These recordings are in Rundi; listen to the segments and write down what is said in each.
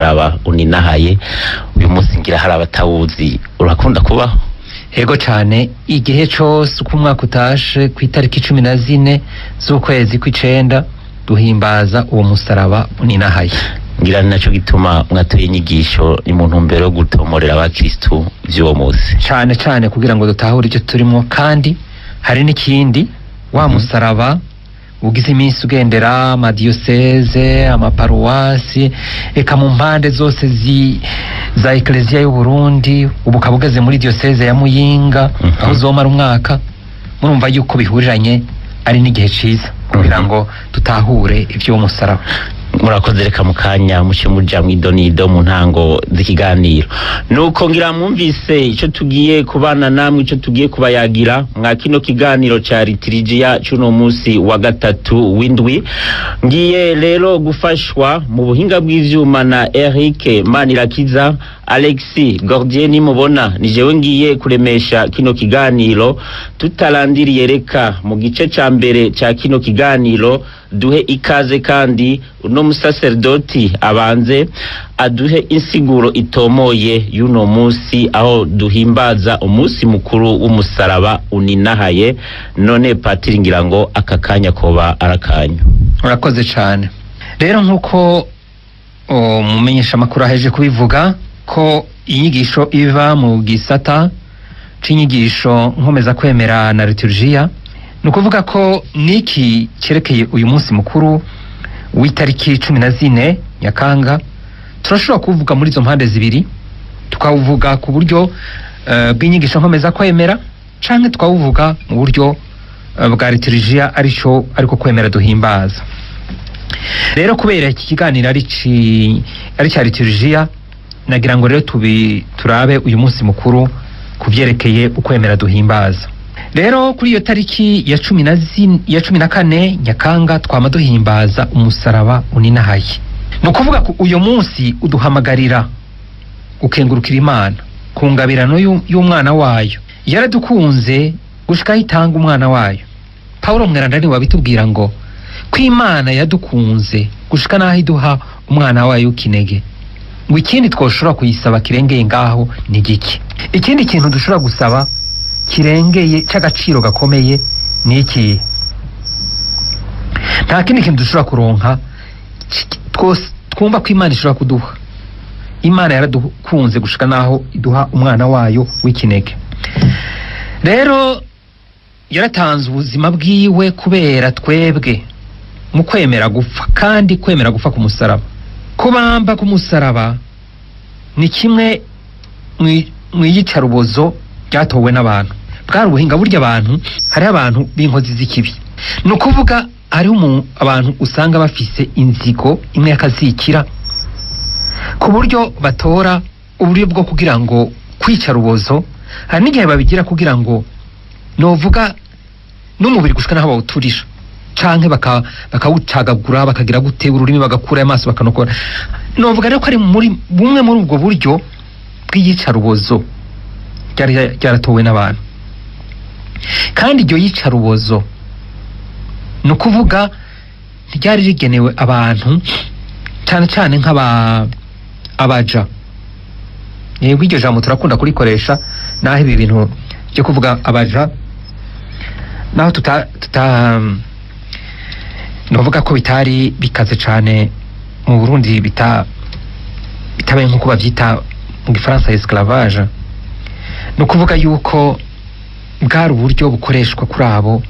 Raba uninahaye uyu munsi, ngira hari abatawuzi, urakunda kubaho? Ego cane, igihe cose uko umwaka utashe, ku itariki 14 z'ukwezi kw'icenda, duhimbaza uwo musaraba uninahaye. Ngira ni naco gituma mwatoye inyigisho, ni mu ntumbero yo gutomorera abakristu vy'uwo munsi. Cane cane kugira ngo dutahure ivyo turimwo. Kandi hari n'ikindi, wa musaraba ugize iminsi ugendera amadiyoseze, amaparuwasi, eka mu mpande zose za Ekleziya y'u Burundi, ubu ukaba ugeze muri diyoseze ya Muyinga, aho uzomara umwaka. Murumva yuko bihuriranye, ari n'igihe ciza kugira ngo dutahure ivy'uwo musaraba. Murakoze. Reka mu kanya muce muja mw'idonido mu ntango z'ikiganiro. Nuko ngira mwumvise ico tugiye kubana namwe, ico tugiye kubayagira mwa kino kiganiro ca litirijiya c'uno musi wa gatatu w'indwi. Ngiye rero gufashwa mu buhinga bw'ivyuma na Eric Manirakiza, Alexis Gordier nimubona ni jewe ngiye kuremesha kino kiganiro. Tutarandiriye, reka mu gice ca mbere ca kino kiganiro duhe ikaze kandi uno musaserdoti abanze aduhe insiguro itomoye y'uno munsi, aho duhimbaza umunsi mukuru w'umusaraba uninahaye. None patiri, ngira ngo aka kanya koba arakanyu. Urakoze cane. Rero nk'uko umumenyeshamakuru aheje kubivuga, ko inyigisho iva mu gisata c'inyigisho nkomeza kwemera na liturgiya, ni ukuvuga ko niki cerekeye uyu munsi mukuru w'itariki 14 Nyakanga turashobora kuwuvuga muri izo mpande zibiri: tukawuvuga ku buryo bw'inyigisho nkomeza kwemera, canke tukawuvuga mu buryo bwa liturgiya, arico ariko kwemera duhimbaza. Rero kubera iki kiganiro ari cya liturgiya, nagira ngo rero turabe uyu munsi mukuru ku vyerekeye ukwemera duhimbaza. Rero kuri iyo tariki ya 14 Nyakanga twama duhimbaza umusaraba uninahaye. Ni ukuvuga ko uyu munsi uduhamagarira gukengurukira Imana ku ngabirano y'umwana wayo. Yaradukunze gushika aho itanga umwana wayo. Paulo Mweranda niwe wabitubwira ngo ko Imana yadukunze gushika n'aho iduha umwana wayo w'ikinege, ngo ikindi twoshobora kuyisaba kirengeye ngaho ni giki? Ikindi kintu dushobora gusaba kirengeye c'agaciro gakomeye ni iki? Nta kindi kintu dushobora kuronka twose twumva ko Imana ishobora kuduha. Imana yaradukunze gushika n'aho iduha umwana wayo w'ikinege. Rero yaratanze ubuzima bwiwe kubera twebwe mu kwemera gupfa, kandi kwemera gupfa ku musaraba. Kubamba ku musaraba ni kimwe mu iyicarubozo ryatowe n'abantu. Bwari ubuhinga burya. Abantu, hariho abantu b'inkozi z'ikibi, ni ukuvuga hariho abantu usanga bafise inzigo imwe y'akazikira, ku buryo batora uburyo bwo kugira ngo kwica rubozo. Hari n'igihe babigira kugira ngo novuga n'umubiri gushika naho bawuturira, canke bakawucagagura, bakagira gute, ururimi bagakura, amaso bakanokora. Novuga rero ko ari muri bumwe muri ubwo buryo bw'iyicarubozo ryari ryaratowe n'abantu. Kandi iryo yicarubozo, ni ukuvuga ntiryari rigenewe abantu, cane cane nk'aba abaja. Yego, iryo jambo turakunda kurikoresha, naho ibi bintu byo kuvuga abaja, naho tuta novuga ko bitari bikaze cane mu Burundi, bitabaye nk'uko bavyita mu gifaransa esclavage. Ni ukuvuga yuko bwari uburyo bukoreshwa kuri abo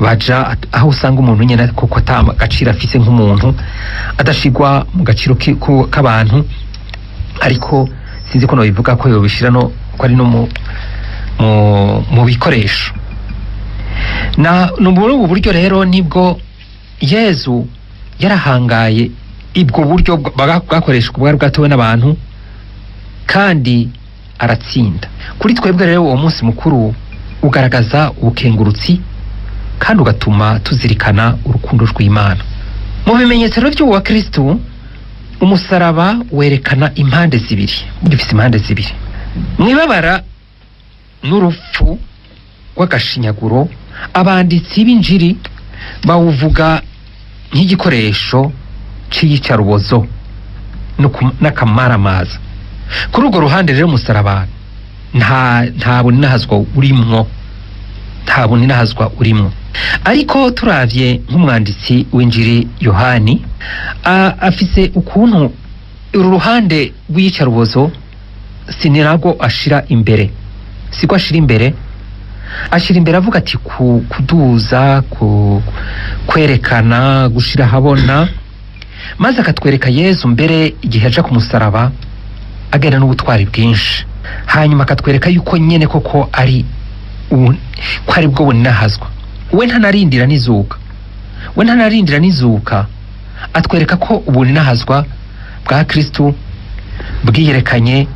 baja, aho usanga umuntu nyene koko ata gaciro afise nk'umuntu, adashigwa mu gaciro k'abantu. Ariko sinzi ko nobivuga ko yobishira no ko ari no mu bikoresho. Na ni muri ubu buryo rero nibwo Yezu yarahangaye ibwo buryo bwakoreshwa, bwari bwatowe n'abantu, kandi aratsinda. Kuri twebwe rero, uwo munsi mukuru ugaragaza ubukengurutsi kandi ugatuma tuzirikana urukundo rw'Imana. Mu bimenyetso rero by'ubu Kristu, umusaraba werekana impande zibiri, ufise impande zibiri. Mwibabara n'urupfu rw'agashinyaguro, abanditsi b'injiri bawuvuga nk'igikoresho c'iyicarubozo. n'akamaramaza. Kuri urwo ruhande rero, umusaraba nta buninahazwa urimwo, nta buninahazwa urimwo. Ariko turavye nk'umwanditsi w'injiri Yohani, afise ukuntu uru ruhande rw'iyicarubozo sinirago ashira imbere, siko ashira imbere. Ashira imbere avuga ati kuduza, kwerekana, gushira ahabona, maze akatwereka Yezu mbere igihe aja ku musaraba agenda n'ubutwari bwinshi, hanyuma akatwereka yuko nyene koko ari ko ari bwo buninahazwa. We ntanarindira n'izuka, we ntanarindira n'izuka, atwereka ko ubuninahazwa bwa Kristu bwiyerekanye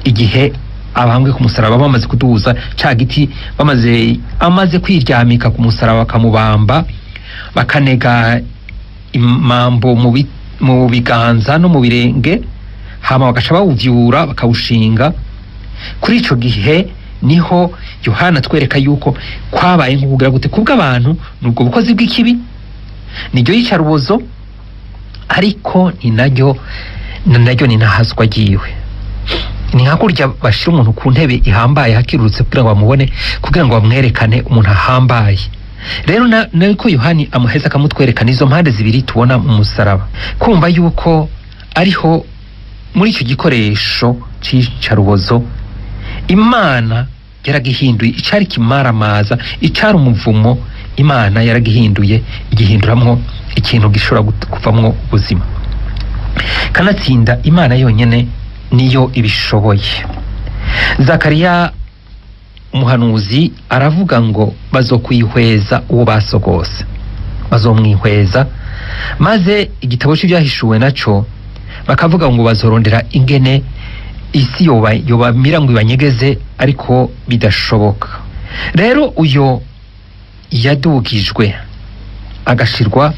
igihe abambwe ku musaraba, bamaze kuduza ca giti, bamaze amaze kwiryamika ku musaraba, bakamubamba, bakanega imambo mu biganza no mu birenge, hama bagaca bawuvyura bakawushinga. Kuri ico gihe niho Yohana atwereka yuko kwabaye nko kugira gute kubw'abantu, nubwo bukozi bw'ikibi, niryo yicarubozo, ariko ni naryo, ni naryo ninahazwa ryiwe. Ni nka kurya bashira umuntu ku ntebe ihambaye hakirurutse kugira ngo bamubone, kugira ngo bamwerekane umuntu ahambaye. Rero niko Yohani amuheza akamutwerekana izo mpande zibiri tubona mu musaraba, kumva yuko ariho muri icyo gikoresho c'icarubozo Imana yaragihinduye icari kimaramaza, icari umuvumo, Imana yaragihinduye igihinduramwo ikintu gishobora kuvamwo ubuzima. Kanatsinda Imana yonyene niyo ibishoboye. Zakariya umuhanuzi aravuga ngo bazokwihweza uwo basogose, bazomwihweza. Maze igitabo c'ivyahishuwe naco bakavuga ngo bazorondera ingene isi yoba yobamira ngo ibanyegeze, ariko bidashoboka. Rero uyo yadugijwe agashirwa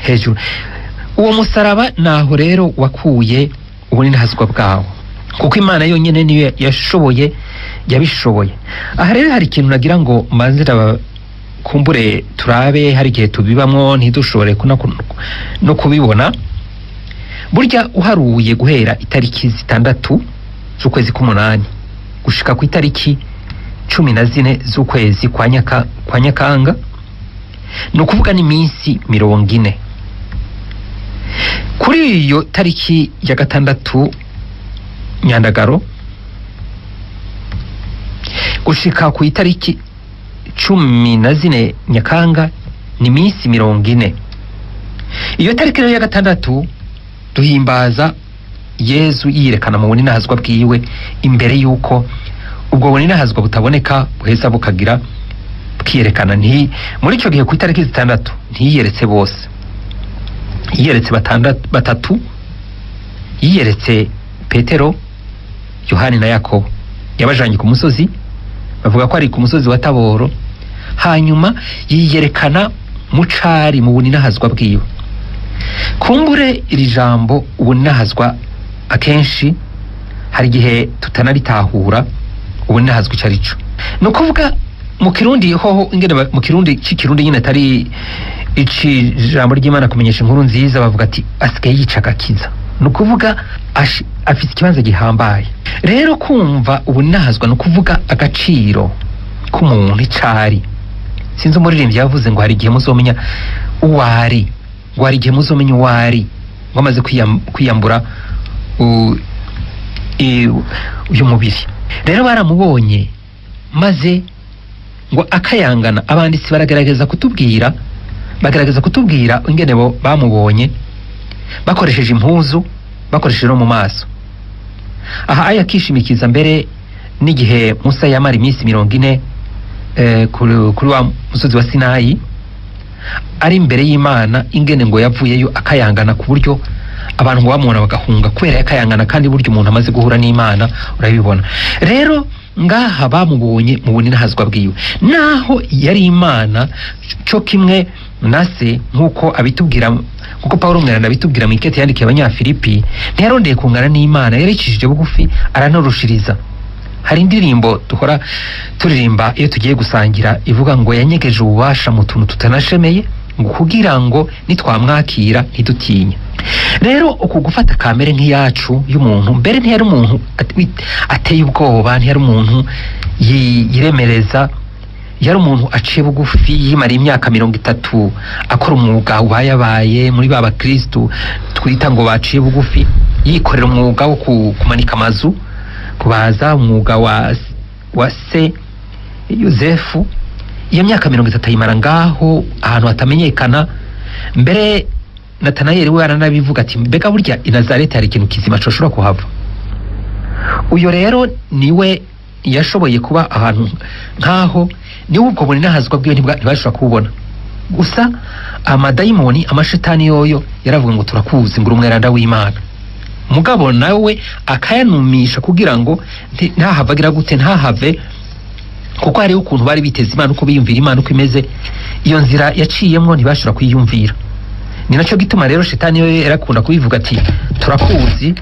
hejuru, uwo musaraba naho rero wakuye ubuninahazwa bwawo, kuko Imana yonyene niyo yashoboye, yabishoboye. Aha rero hari ikintu nagira ngo mbanze kumbure turabe. Hari igihe tubibamwo ntidushobore no kubibona. Burya uharuye guhera itariki 6 z'ukwezi k'umunani gushika ku itariki 14 z'ukwezi kwa Nyakanga, ni ukuvuga n'iminsi 40. Kuri iyo tariki ya 6 Nyandagaro gushika ku itariki 14 Nyakanga ni iminsi 40. Iyo tariki rero ya 6 duhimbaza Yezu yiyerekana mu buninahazwa bwiwe, imbere yuko ubwo buninahazwa butaboneka buheza bukagira bwiyerekana. Nti muri icyo gihe ku itariki 6 ntiyiyeretse bose, yiyeretse batatu. Yiyeretse Petero, Yohani na Yakobo, yabajanye ku musozi, bavuga ko ari ku musozi wa Taboro. Hanyuma yiyerekana mu cari, mu buninahazwa bwiwe. Kumbure iri jambo ubuninahazwa akenshi hari igihe tutanaritahura ubuninahazwa ico arico. Ni ukuvuga mu Kirundi hoho ingene mu Kirundi c'ikirundi nyine, atari ici ijambo ry'Imana kumenyesha inkuru nziza, bavuga ati asigaye yica agakiza. Ni ukuvuga afise ikibanza gihambaye. Rero kumva ubuninahazwa ni ukuvuga agaciro k'umuntu icari. Sinzi umuririmbyi yavuze ngo hari igihe muzomenya uwari, ngo hari igihe muzomenya uwari, ngo amaze kwiyambura uyu mubiri. Rero baramubonye maze ngo akayangana. Abanditsi baragerageza kutubwira, bagerageza kutubwira ingene bo bamubonye bakoresheje impuzu, bakoresheje no mu maso. Aha aya akishimikiza mbere n'igihe Musa yamara iminsi 40 kuri wa musozi wa Sinayi ari imbere y'Imana, ingene ngo yavuyeyo akayangana, ku buryo abantu ngo bamubona bagahunga kubera yakayangana. Kandi burya umuntu amaze guhura n'Imana urabibona. Rero ngaha bamubonye mu buninahazwa bwiwe, naho yari Imana co kimwe na se, nk'uko abitubwira, nk'uko Paulo Mweranda abitubwira mu ikete yandikiye Abanyafilipi, ntiyarondeye kungana n'Imana, yaricishije bugufi aranarushiriza. Hari indirimbo duhora turirimba iyo tugiye gusangira ivuga ngo yanyegeje ububasha mu tuntu tutanashemeye, ngo kugira ngo nitwamwakira ntidutinye. Rero uku gufata kamere nk'iyacu y'umuntu, mbere ntiyari umuntu ateye ubwoba, ntiyari umuntu yiremereza, yari umuntu aciye bugufi, yimara imyaka 30 akora umwuga ubayabaye muri ba bakristu twita ngo baciye bugufi, yikorera umwuga wo kumanika amazu, kubaza, umwuga wa se Yosefu. Iyo myaka 30 ayimara ngaho ahantu hatamenyekana. Mbere Natanayeli we aranabivuga ati: "Mbega burya i Nazareti hari ikintu kizima coshobora kuhava?" Uyo rero niwe yashoboye kuba ahantu nk'aho, niwe ubwo buninahazwa bwiwe ntibashobora kububona. Gusa amadayimoni, amashetani yoyo yaravuga ngo: "Turakuzi, ngo uri umweranda w'Imana." Mugabo nawe akayanumisha kugira ngo ntahave agira gute, ntahave, kuko hariho ukuntu bari biteze Imana, uko biyumvira Imana uko imeze. Iyo nzira yaciyemwo ntibashobora kuyiyumvira. Ni nacyo gituma rero shetani yo yarakunda kubivuga ati: "Turakuzi,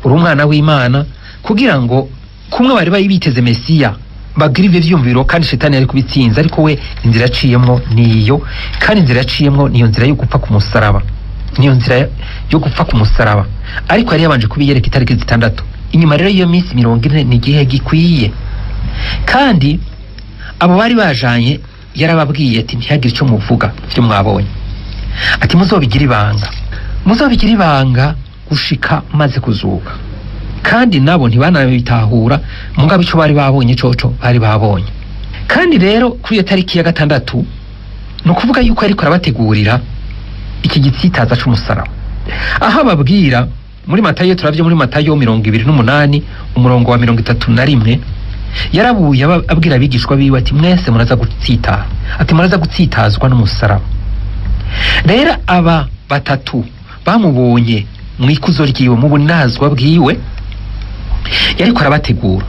uri umwana w'Imana," kugira ngo kumwe bari bari biteze Mesiya bagira ibyo vyumviro, kandi shetani yari kubitsinza. Ariko we inzira yaciyemwo niyo, kandi inzira yaciyemwo niyo nzira yo gupfa ku musaraba, niyo nzira yo gupfa ku musaraba. Ariko yari yabanje kubiyereka itariki 6. Inyuma rero y'iyo minsi 40 ni igihe gikwiye, kandi abo bari bajanye yarababwiye ati: "Ntihagire icyo muvuga ibyo mwabonye," ati: "Muzobigire ibanga, muzobigire ibanga gushika maze kuzuka." Kandi nabo ntibanabitahura, mugabo ico bari babonye coco bari babonye. Kandi rero kuri iyo tariki ya 6, ni ukuvuga yuko ariko arabategurira iki gitsitaza c'umusaraba, aho ababwira muri Matayo, turavye muri Matayo 28 umurongo wa 31, yarabuye abwira abigishwa biwe ati: "Mwese muraza gutsitara," ati: "Muraza gutsitazwa n'umusaraba." Rero aba batatu bamubonye mu ikuzo ryiwe, mu bunazwa bwiwe, yariko arabategura,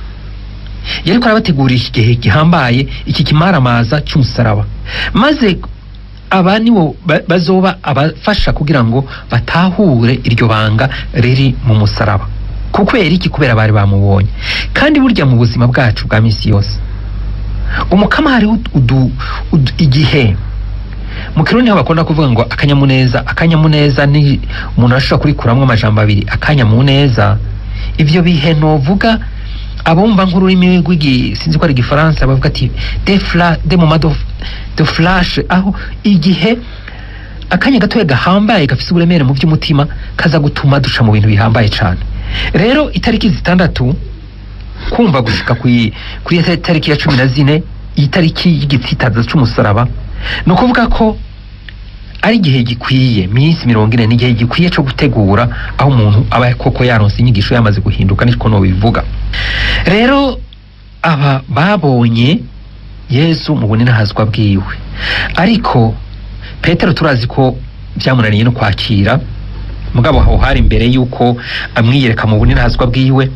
yariko arabategura iki gihe gihambaye, iki kimaramaza cy'umusaraba, maze aba nibo bazoba abafasha kugira ngo batahure iryo banga riri mu musaraba. Kubera iki? Kubera bari bamubonye. Kandi burya mu buzima bwacu bwa misi yose, umukama hariho igihe mu Kirundi niho bakunda kuvuga ngo akanyamuneza. Akanyamuneza ni umuntu ashobora kurikuramwo amajambo abiri, akanyamuneza. Ivyo bihe novuga, abumva nk'ururimi rw'igi, sinzi ko ari igifaransa, bavuga ati des moments de flash, aho igihe akanya gatoya gahambaye gafise uburemere mu by'umutima kaza gutuma duca mu bintu bihambaye cane. Rero itariki 6 kumva gushika kuri tariki ya 14, iyi tariki y'igitsitaza c'umusaraba, ni ukuvuga ko ari igihe gikwiye. Minsi 40 ni igihe gikwiye co gutegura, aho umuntu aba koko yaronse inyigisho, yamaze guhinduka, niko nobivuga. Rero aba babonye Yesu mu buninahazwa bwiwe, ariko Petero turazi ko byamunaniye no kwakira. Mugabo aho hari imbere yuko amwiyereka mu buninahazwa bwiwe,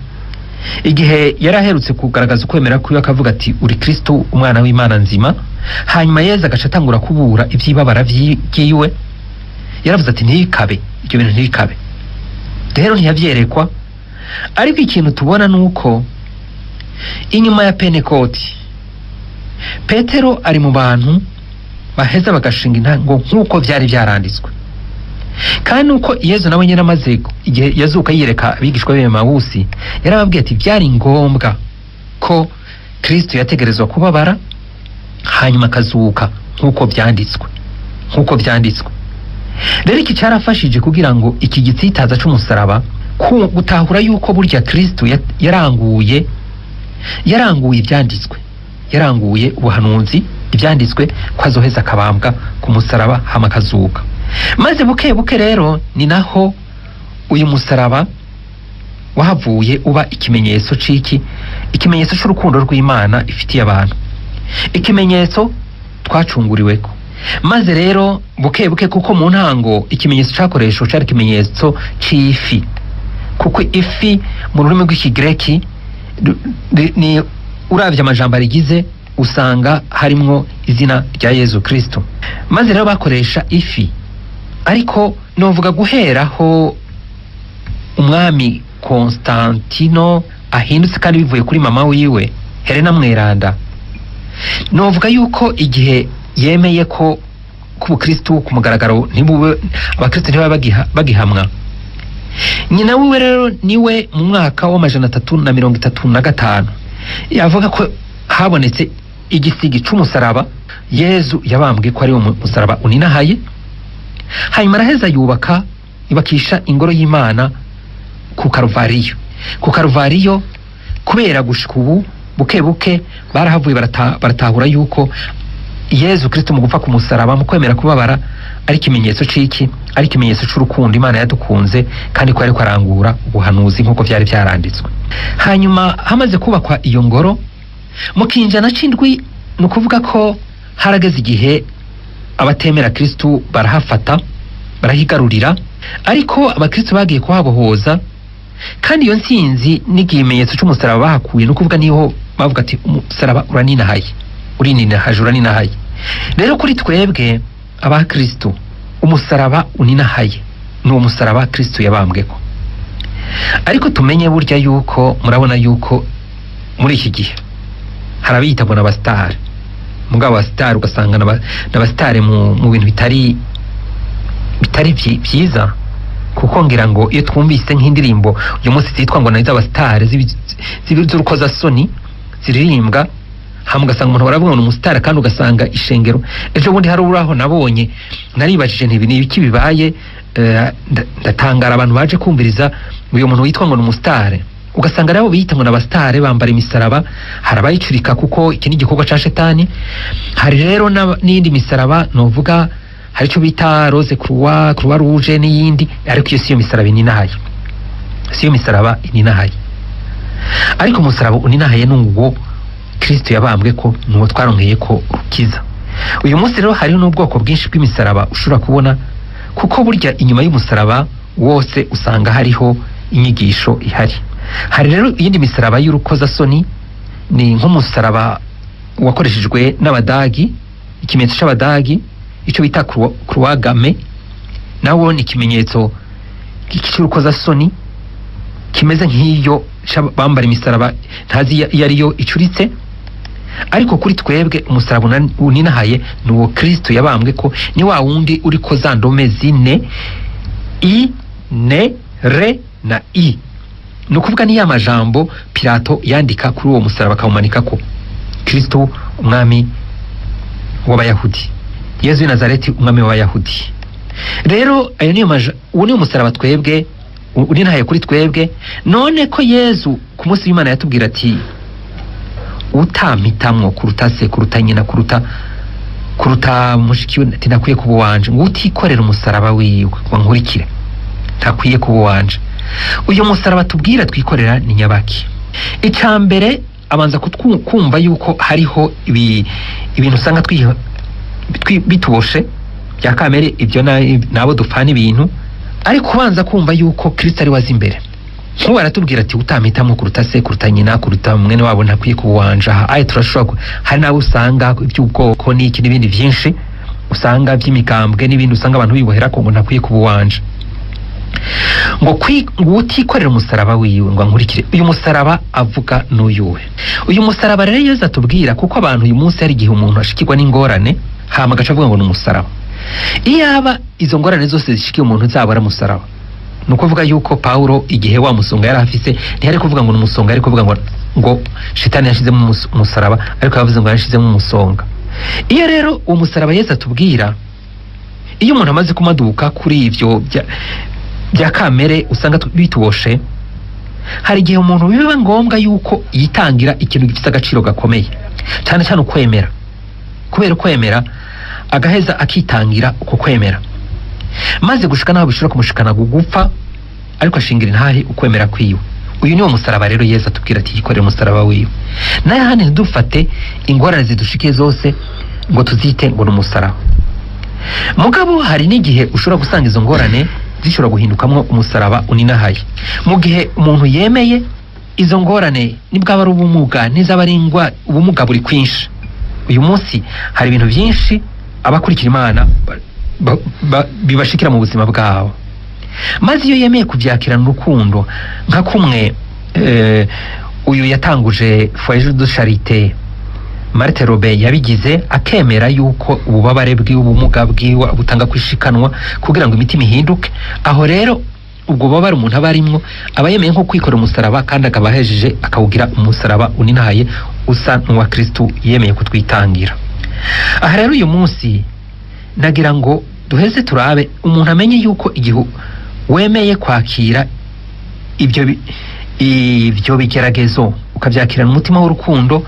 igihe yari aherutse kugaragaza ukwemera kwiwe akavuga ati: "Uri Kristo, umwana w'Imana nzima." Hanyuma Yezu agaca atangura kubura ivy'ibabara vyiwe, yaravuze ati: "Ntikabe, ibyo bintu ntikabe." Rero ntiyavyerekwa. Ariko ikintu tubona nuko inyuma ya Pentekoti Petero ari mu bantu baheza bagashinga intango nk'uko vyari vyaranditswe. Kandi uko Yezu nawe nyine amaze igihe yazuka yiyereka abigishwa be Mawusi, yarababwiye ati byari ngombwa ko Kristo yategerezwa kubabara hanyuma akazuka nk'uko vyanditswe, nk'uko vyanditswe. Rero iki cyarafashije kugira ngo iki gitsitaza c'umusaraba gutahura yuko burya Kristo yaranguye ivyanditswe, yaranguye ubuhanuzi, ivyanditswe ko azoheza akabambwa ku musaraba hama akazuka. Maze buke buke rero ni naho uyu musaraba wahavuye uba ikimenyetso c'iki? Ikimenyetso c'urukundo rw'Imana ifitiye abantu, ikimenyetso twacunguriweko. Maze rero buke buke, kuko mu ntango ikimenyetso cakoreshwa cari ikimenyetso c'ifi, kuko ifi mu rurimi rw'ikigreki ni uravye amajambo arigize usanga harimwo izina rya Yezu Kristo. Maze rero bakoresha ifi. Ariko novuga guheraho umwami Constantino ahindutse, kandi bivuye kuri mama wiwe Helena Mweranda, novuga yuko igihe yemeye ko ubukristu ku mugaragaro ntibube, abakristu ntibabe bagihamwa. Nyina wiwe rero niwe mu mwaka w'335 yavuga ko habonetse igisigi c'umusaraba Yezu yabambwe ko ari wo musaraba uninahaye. Hanyuma araheza yubakisha ingoro y'Imana ku Karuvariyo. Ku Karuvariyo, kubera gushika ubu buke buke barahavuye baratahura yuko Yezu Kristo mu gupfa ku musaraba, mu kwemera kubabara, ari ikimenyetso c'iki? Ari ikimenyetso c'urukundo Imana yadukunze, kandi ko yariko arangura ubuhanuzi nk'uko vyari vyaranditswe. Hanyuma hamaze kubakwa iyo ngoro mu kinjana c'indwi, ni ukuvuga ko harageze igihe abatemera Kristu barahafata, barahigarurira, ariko abakristu bagiye kuhabohoza. Kandi iyo ntsinzi n'ikimenyetso c'umusaraba bahakuye, ni ukuvuga niho bavuga ati umusaraba uraninahaye, urininahaje, uraninahaye. Rero kuri twebwe abakristu, umusaraba uninahaye ni uwo musaraba Kristu yabambweko. Ariko tumenye burya yuko murabona yuko muri iki gihe hari abiyita ngo n'abasitari, mugabo abasitari ugasanga n'abasitari mu bintu bitari vyiza, kuko ngira ngo iyo twumvise nk'indirimbo uyu munsi zitwa ngo nazo abasitari z'urukozasoni ziririmbwa, hama ugasanga umuntu baravuga ngo ni umusitari, kandi ugasanga ishengero. Ejo bundi hari uraho nabonye, naribajije nti ibi ni ibiki bibaye? Ndatangara abantu baje kumviriza uyu muntu witwa ngo ni umusitari. Ugasanga nabo biyita ngo n'abasitari bambara imisaraba, hari abayicurika kuko iki ni igikorwa ca shetani. Hari rero n'iyindi misaraba, novuga hari icyo bita rose croix, croix rouge n'iyindi, ariko iyo siyo misaraba ininahaye, siyo misaraba ininahaye. Ariko umusaraba uninahaye ni uwo Kristo yabambwe ko, nuwo twaronkeye ko urukiza. Uyu munsi rero hariho n'ubwoko bwinshi bw'imisaraba ushobora kubona, kuko burya inyuma y'umusaraba wose usanga hariho inyigisho ihari. Hari rero iyindi misaraba y'urukozasoni, ni nk'umusaraba wakoreshejwe n'Abadagi, ikimenyetso c'Abadagi, ico bita croix gammée, nawo ni ikimenyetso cy'urukozasoni kimeze nk'iyo bambara imisaraba ntazi iyo ariyo icuritse. Ariko kuri twebwe umusaraba uninahaye ni uwo Kristo yabambwe ko, ni wa wundi uriko za ndome zine, I, N, R na I. Ni ukuvuga ni ya majambo Pilato yandika kuri uwo musaraba akawumanikako: Kristo umwami w'Abayahudi, Yezu w'i Nazareti umwami w'Abayahudi. Rero ayo niyo uwo niyo musaraba twebwe uninahaye kuri twebwe. None ko Yezu ku munsi w'Imana yatubwira ati utampitamwo kuruta se, kuruta nyina, kuruta mushiki we, ati ntakwiye kuba uwanje, ngo utikorera umusaraba wiwe ngo nkurikire ntakwiye kuba uwanje. Uyu musaraba tubwira twikorera ni nyabaki? Ica mbere abanza kumva yuko hariho ibintu usanga bituboshe bya kamere, ibyo nabo dupfana ibintu, ariko ubanza kumva yuko Kristo ari waza imbere. Nk'ubu aratubwira ati utampitamwo kuruta se, kuruta nyina, kuruta mwene wabo ntakwiye kuba uwanje. Aha aye turashobora hari n'abo usanga iby'ubwoko n'iki n'ibindi byinshi usanga by'imigambwe n'ibindi, usanga abantu bibohera ko ngo ntakwiye kuba uwanje, ngo utikorera umusaraba wiwe ngo ankurikire. Uyu musaraba avuga n'uyuhe? Uyu musaraba rero Yezu atubwira, kuko abantu uyu munsi hari igihe umuntu ashikirwa n'ingorane hama agaca avuga ngo ni umusaraba. Iyaba izo ngorane zose zishikiye umuntu zaba ari umusaraba, ni ukuvuga yuko Paulo igihe wa musonga yari afise ntiyari kuvuga ngo ni umusonga, yari kuvuga ngo shitani yashizemo umusaraba, ariko yavuze ngo yashizemo umusonga. Iyo rero uwo musaraba Yezu atubwira, iyo umuntu amaze kumaduka kuri ivyo bya kamere usanga bituboshe, hari igihe umuntu biba ngombwa yuko yitangira ikintu gifite agaciro gakomeye cyane cyane ukwemera. Kubera ukwemera agaheza akitangira uko kwemera, maze gushika naho bishobora kumushikana gupfa, ariko ashingira intahe ukwemera kwiwe. Uyu niwo musaraba rero Yezu atubwira ati yikorere umusaraba wiwe. Naye hano ntidufate ingorane zidushikiye zose ngo tuzite ngo ni umusaraba. Mugabo hari n'igihe ushobora gusanga izo ngorane zishobora guhindukamwo umusaraba uninahaye, mu gihe umuntu yemeye izo ngorane. Nibwaba ari ubumuga, nizaba ari ingwa, ubumuga buri kwinshi. Uyu munsi hari ibintu byinshi abakurikira Imana bibashikira mu buzima bwabo, maze iyo yemeye kubyakirana urukundo, nka kumwe uyu yatanguje Foyer de Charité, Marthe Robin, yabigize, akemera yuko ububabare bwiwe, ubumuga bwiwe butanga kwishikanwa kugira ngo imitima ihinduke. Aho rero Ubwo bubabare umuntu aba arimwo, aba yemeye nko kwikorera umusaraba, kandi akaba ahejeje akawugira umusaraba uninahaye usa n'uwa Kristu yemeye kutwitangira. Aha rero uyu munsi nagira ngo duheze turabe umuntu amenye yuko igihe wemeye kwakira ibyo bigeragezo, ukabyakirana umutima w'urukundo,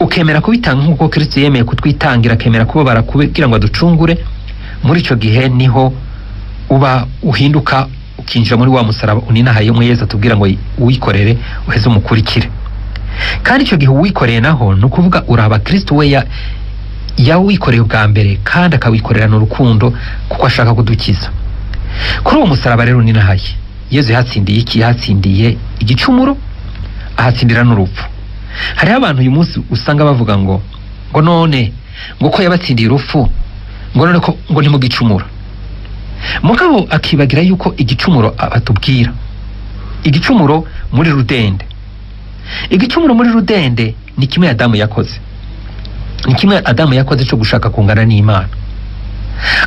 ukemera kubitanga nk'uko Kristo yemeye kutwitangira, akemera kubabara kugira ngo aducungure, muri ico gihe niho uba uhinduka ukinjira muri wa musaraba uninahaye umwe Yesu atubwira ngo uwikorere uheze umukurikire. Kandi icyo gihe uwikoreye naho ni ukuvuga uraba Kristo we yawikoreye ubwa mbere, kandi akawikorerana urukundo kuko ashaka kudukiza. Kuri uwo musaraba rero uninahaye, Yezu yahatsindiye iki? Yahatsindiye igicumuro, ahatsindira n'urupfu. Hariho abantu uyu munsi usanga bavuga ngo none ngo ko yabatsindiye urupfu, ngo none ko ngo ntimugicumura. Mugabo akibagira yuko igicumuro batubwira igicumuro muri rudende, igicumuro muri rudende ni kimwe Adamu yakoze, ni kimwe Adamu yakoze cyo gushaka kungana n'Imana.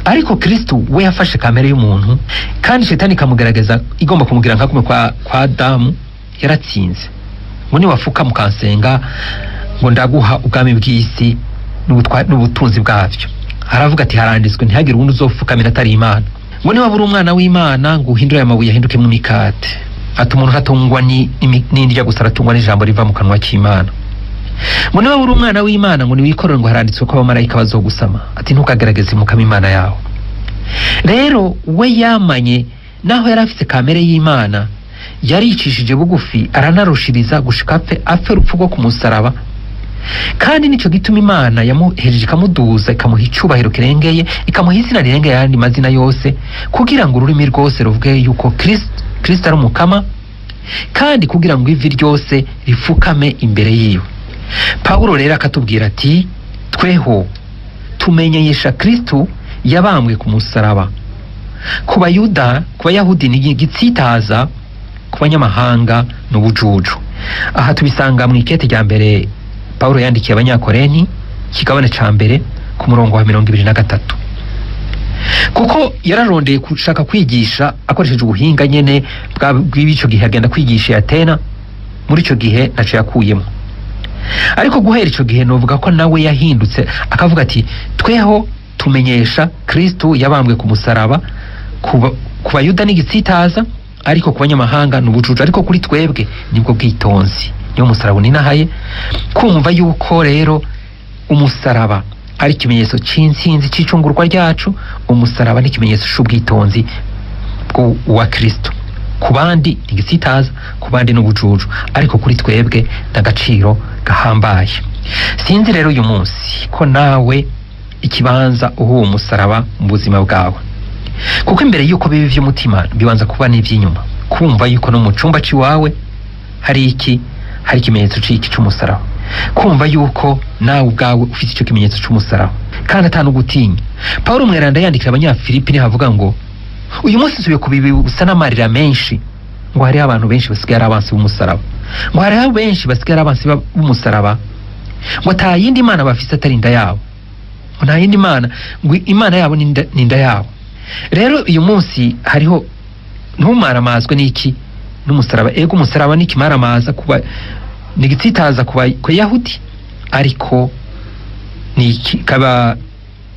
Ariko Kristo we yafashe kamere y'umuntu, kandi shetani ikamugerageza igomba kumugira nka kumwe kwa Adamu. Yaratsinze ngo niwafuka mukansenga ngo ndaguha ubwami bw'isi n'ubutunzi bwabyo. Aravuga ati haranditswe ntihagire uwundi uzofukamira atari Imana. Ngo niba uri umwana w'Imana ngo uhindure aya mabuye ahindukemo imikate. Ati umuntu ntatungwa n'indya gusa, aratungwa n'ijambo riva mu kanwa k'Imana. Ngo niba uri umwana w'Imana ngo niwikorere, ngo haranditswe ko abamarayika bazogusama. Ati ntukagerageze mukama Imana yawe. Rero we yamanye naho yari afite kamere y'Imana, yaricishije bugufi aranarushiriza gushika apfe urupfu rwo ku musaraba. Kandi nico gituma Imana yamuhejeje ikamuduza, ikamuha icubahiro kirengeye, ikamuha izina rirengeye ayandi mazina yose, kugira ngo ururimi rwose ruvuge yuko Kristo ari umukama, kandi kugira ngo ivi ryose rifukame imbere yiwe. Pawulo rero akatubwira ati tweho tumenyesha Kristo yabambwe ku musaraba, ku Bayuda, ku Bayahudi ni igitsitaza, ku banyamahanga ni ubujuju. Aha tubisanga mu ikete rya mbere Pawulo yandikiye Abanyakorenti, kigabane ca mbere, ku murongo wa 23, kuko yararondeye gushaka kwigisha akoresheje ubuhinga nyene bw'ico gihe, agenda kwigisha i Atena. Muri ico gihe ntaco yakuyemo, ariko guhera ico gihe novuga ko nawe yahindutse akavuga ati tweho tumenyesha Kristo yabambwe ku musaraba, ku Bayuda n'igitsitaza, ariko ku banyamahanga ni ubujuju, ariko kuri twebwe nibwo bwitonzi, niyo musaraba uninahaye. Kumva yuko rero umusaraba ari ikimenyetso c'intsinzi c'icungurwa ryacu, umusaraba ni ikimenyetso c'ubwitonzi bw'uwa Kristo. Ku bandi ni igitsitaza, ku bandi ni ubujuju, ariko kuri twebwe n'agaciro gahambaye. Sinzi rero uyu munsi ko nawe ikibanza uha uwo musaraba mu buzima bwawe, kuko imbere yuko biba ivy'umutima bibanza kuba n'ivy'inyuma. Kumva yuko no mu cumba c'iwawe hari iki, hari ikimenyetso c'iki c'umusaraba, kumva yuko nawe ubwawe ufite ico kimenyetso c'umusaraba kandi ata n'ugutinya. Pawulo mweranda yandikira Abanyafilipi niho avuga ngo uyu munsi nsubiye kubibutsa n'amarira menshi, ngo hariho abantu benshi basigaye ari abansi b'umusaraba, ngo hariho benshi basigaye ari abansi b'umusaraba, ngo ata yindi mana bafise atari inda yabo, ngo nta yindi mana, ngo Imana yabo ni inda yabo. Rero uyu munsi hariho ntumaramazwe n'iki? N'umusaraba. Ego, umusaraba ni ikimaramaza, kuba ni igitsitaza ku Yahudi, ariko ni kaba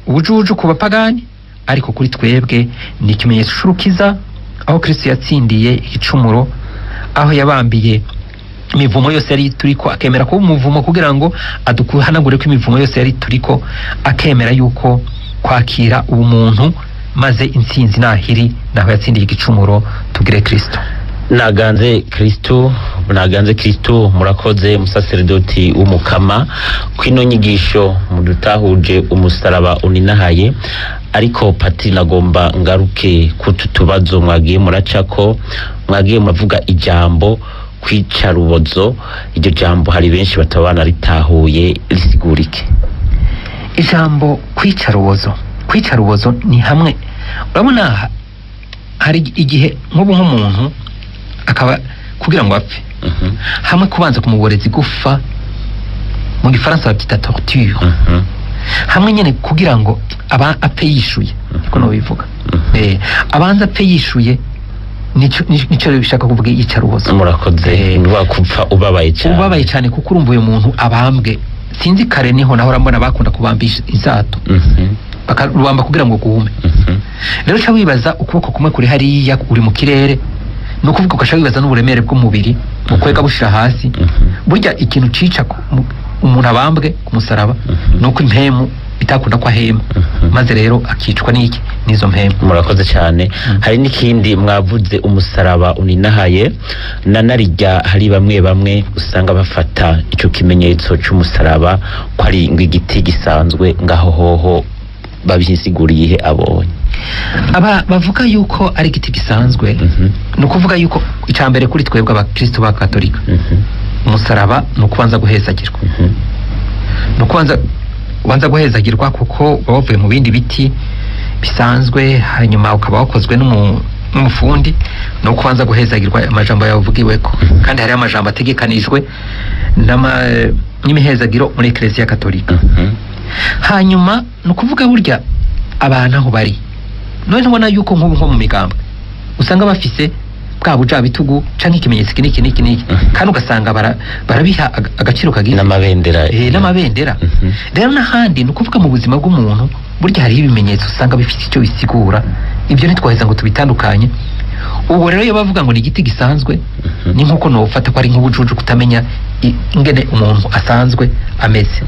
ubujuju ku bapagani, ariko kuri twebwe ni ikimenyetso c'urukiza, aho Kristo yatsindiye igicumuro, aho yabambiye imivumo yose yari turiko, akemera kuba umuvumo kugira ngo aduhanagure ko imivumo yose yari turiko, akemera yuko kwakira ubumuntu, maze intsinzi nahiri naho yatsindiye igicumuro. Tugire Kristo. Naganze Kristo, naganze Kristo. Murakoze musaseredoti w'umukama kwino nyigisho mudutahuje umusaraba uninahaye. Ariko patiri, nagomba ngaruke kutu tubazo mwagiye muracako, mwagiye muravuga ijambo kwica rubozo. Iryo jambo hari benshi bataba banaritahuye, risigurike. Ijambo kwica rubozo, kwica rubozo ni hamwe urabona hari igihe nk'ubu nk'umuntu akaba kugira ngo apfe, hamwe kubanza kumuboreza igufa, mu gifaransa babyita torture, hamwe nyene kugira ngo aba apfe yishuye, niko nobivuga. Abanza apfe yishuye. Nico rero bishaka kuvuga iyicarubozo. Murakoze. Wakupfa ubabaye cyane. Ubabaye cyane, kuko urumva uyu muntu abambwe, sinzi, kare niho nahora mbona bakunda kubambisha insato, bakarubamba kugira ngo guhume. Rero uca wibaza ukuboko kumwe kuri hariya uri mu kirere, ni ukuvuga ugaca wibaza n'uburemere bw'umubiri bukwega bushira hasi. Burya ikintu cica umuntu abambwe ku musaraba ni uko impemu bitakunda ko ahema, maze rero akicwa n'iki? N'izo mpemu. Murakoze cyane. Hari n'ikindi mwavuze, umusaraba uninahaye na narijya, hari bamwe bamwe usanga bafata icyo kimenyetso cy'umusaraba ko ari igiti gisanzwe. Ngaho hoho babisiguriye ihe abonye? Aba bavuga yuko ari igiti gisanzwe, ni ukuvuga yuko icya mbere kuri twebwe abakristo ba Katolika, umusaraba ni ukubanza guhezagirwa, ni ukubanza ubanza guhezagirwa, kuko uba wavuye mu bindi biti bisanzwe, hanyuma ukaba wakozwe n'umufundi. Ni ukubanza guhezagirwa, amajambo yavugiweko, kandi hariho amajambo ategekanijwe n'imihezagiro muri Eklezia Katolika. Hanyuma ni ukuvuga burya abantu aho bari none, ntubona yuko nk'ubu nko mu migambwe usanga bafise bwa bujabitugu canke ikimenyetso iki n'iki n'iki n'iki, kandi ugasanga barabiha agaciro kagize. N'amabendera. N'amabendera. Rero n'ahandi, ni ukuvuga mu buzima bw'umuntu, burya hariho ibimenyetso usanga bifite icyo bisigura. Ibyo ntitwaheza ngo tubitandukanye. Ubwo rero iyo bavuga ngo ni igiti gisanzwe, ni nk'uko nofata ko ari nk'ubujuju kutamenya ingene umuntu asanzwe ameze.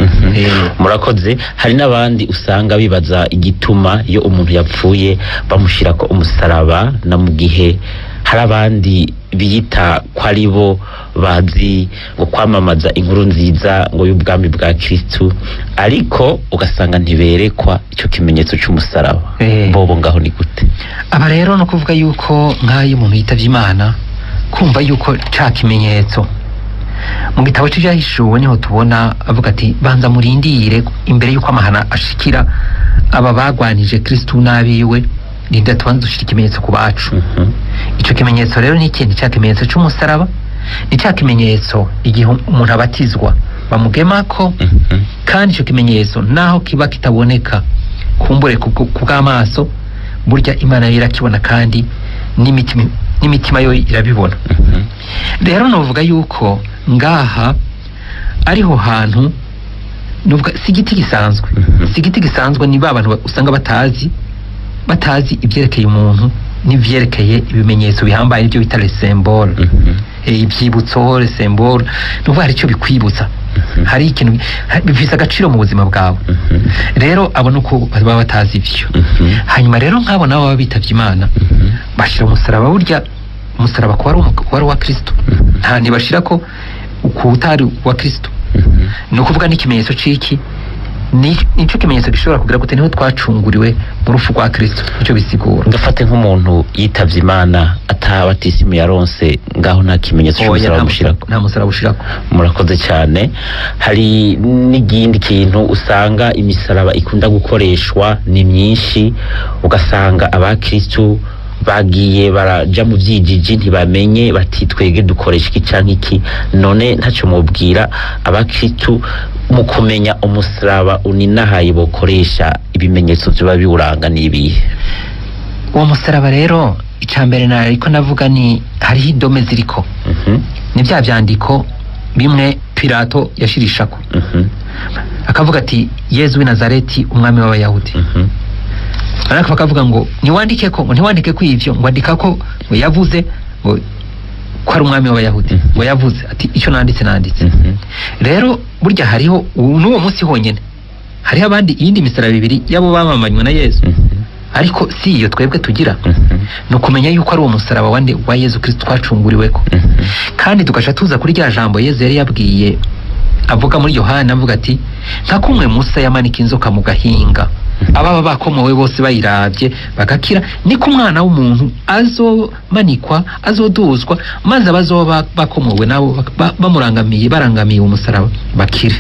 Murakoze. Hari n'abandi usanga bibaza igituma iyo umuntu yapfuye bamushyirako umusaraba, na mu gihe hari abandi biyita ko ari bo bazi ngo kwamamaza inkuru nziza ngo y'ubwami bwa Kristu, ariko ugasanga ntiberekwa icyo kimenyetso cy'umusaraba. Bobo ngaho ni gute? Aba rero ni ukuvuga yuko nk'ayo umuntu yitavye Imana, kumva yuko ca kimenyetso mu gitabo c'Ivyahishuwe niho tubona avuga ati: "Banza murindire imbere yuko amahana ashikira aba bagwanije Kristu n'abiwe, rinda tubanze dushira ikimenyetso ku bacu." Ico kimenyetso rero ni ikintu, ca kimenyetso c'umusaraba, ni ca kimenyetso igihe umuntu abatizwa bamugemako. Kandi ico kimenyetso naho kiba kitaboneka kumbure ku bw'amaso, burya Imana yo irakibona, kandi n'imitima yo irabibona. Rero novuga yuko ngaha ariho hantu novuga si igiti gisanzwe. Si igiti gisanzwe, ni ba bantu usanga batazi ibyerekeye umuntu n'ivyerekeye ibimenyetso bihambaye, nibyo bita les symboles. Ibyibutso, les symboles, ni ukuvuga hari icyo bikwibutsa, hari ikintu bifise agaciro mu buzima bwawe. Rero abo ni uko baba batazi ivyo. Hanyuma rero nk'abo nabo baba bitavye Imana, bashira umusaraba. Burya umusaraba kuba ari uwa Kristo, nta ntibashira ko ku utari uwa Kristo. Ni ukuvuga n'ikimenyetso c'iki? Nico kimenyetso gishobora kugira gute? Niho twacunguriwe mu rupfu rwa Kristo, nico bisigura. Ngafate nk'umuntu yitavye Imana atabatisimu yaronse, ngaho nta kimenyetso Oya, cy'umusaraba mushirako? Nta musaraba ushirako. Murakoze cyane. Hari n'ikindi kintu usanga imisaraba ikunda gukoreshwa ni myinshi, ugasanga abakristu bagiye baraja mu vyijiji, ntibamenye bati twege dukoresha iki canke iki. None ntaco mubwira abakristu mu kumenya umusaraba uninahaye bokoresha, ibimenyetso vyoba biwuranga n'ibihe? Uwo musaraba rero, icya mbere nariko navuga ni hariho indome ziriko, ni bya vyandiko bimwe Pilato yashirishako, akavuga ati: "Yezu w'i Nazareti, umwami w'Abayahudi." Ariko bakavuga ngo ntiwandike ko, ngo ntiwandike ko ivyo, ngo andika ko ngo yavuze ngo ko ari umwami w'Abayahudi, ngo yavuze ati: "Icyo nanditse nanditse." Rero burya hariho n'uwo munsi honyene hariho abandi iyindi misaraba ibiri y'abo bamamanywe na Yezu, ariko si iyo twebwe tugira. Ni ukumenya yuko ari uwo musaraba wande? Wa Yezu Kristo twacunguriweko. Kandi tugaca tuza kuri rya jambo Yezu yari yabwiye, avuga muri Yohana, avuga ati: "Nka kumwe Musa yamanika inzoka mu gahinga, ababa bakomowe bose bayiravye bagakira, niko umwana w'umuntu azomanikwa, azoduzwa, maze abazoba bakomowe nabo bamurangamiye, barangamiye umusaraba bakire."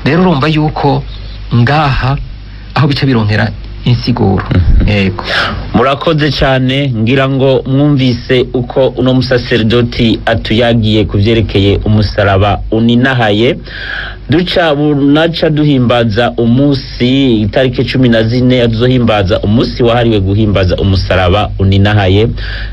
Rero urumva yuko ngaha aho bica bironkera insiguro. Yego. Murakoze cyane. Ngira ngo mwumvise uko uno musaserdoti atuyagiye ku byerekeye umusaraba uninahaye. Duca bunaca duhimbaza umunsi itariki 14, tuzohimbaza umunsi wahariwe guhimbaza umusaraba uninahaye.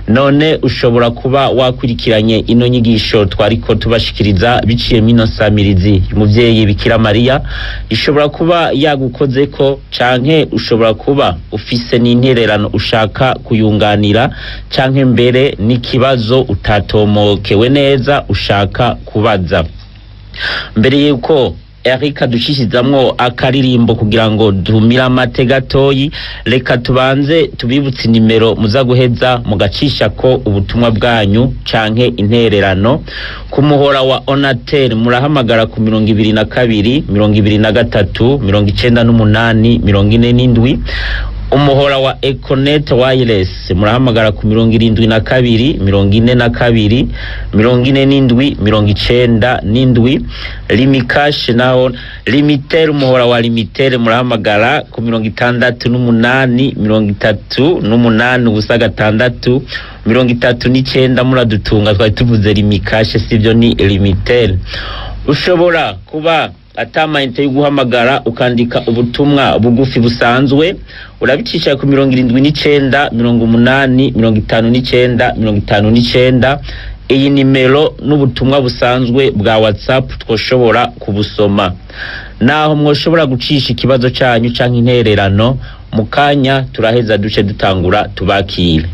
None ushobora kuba wakurikiranye ino nyigisho twariko tubashikiriza biciye mino samirizi umuvyeyi Bikira Mariya, ishobora kuba yagukozeko, canke ushobora kuba ufise n'intererano ushaka kuyunganira, canke mbere n'ikibazo utatomokewe neza ushaka kubaza. Mbere yuko Eric adushishizamwo akaririmbo kugira ngo dumire amate gatoyi, reka tubanze tubibutse inimero muza guheza mugacisha ko ubutumwa bwanyu canke intererano. Ku muhora wa Onatel murahamagara ku 22 23 98 47. Umuhora wa Econet Wireless murahamagara ku 72 42 47 97. Limikash naho, Limitel, umuhora wa Limitel murahamagara ku 68 38 0 6 39. Muradutunga, twari tuvuze Limikash, sivyo? Ni Limitel. Ushobora kuba atamayinite yo guhamagara, ukandika ubutumwa bugufi busanzwe, urabicisha ku 79 80 59 59. Iyi nimero n'ubutumwa busanzwe bwa WhatsApp twoshobora kubusoma. Naho mwoshobora gucisha ikibazo canyu canke intererano. Mu kanya turaheza duce dutangura tubakire.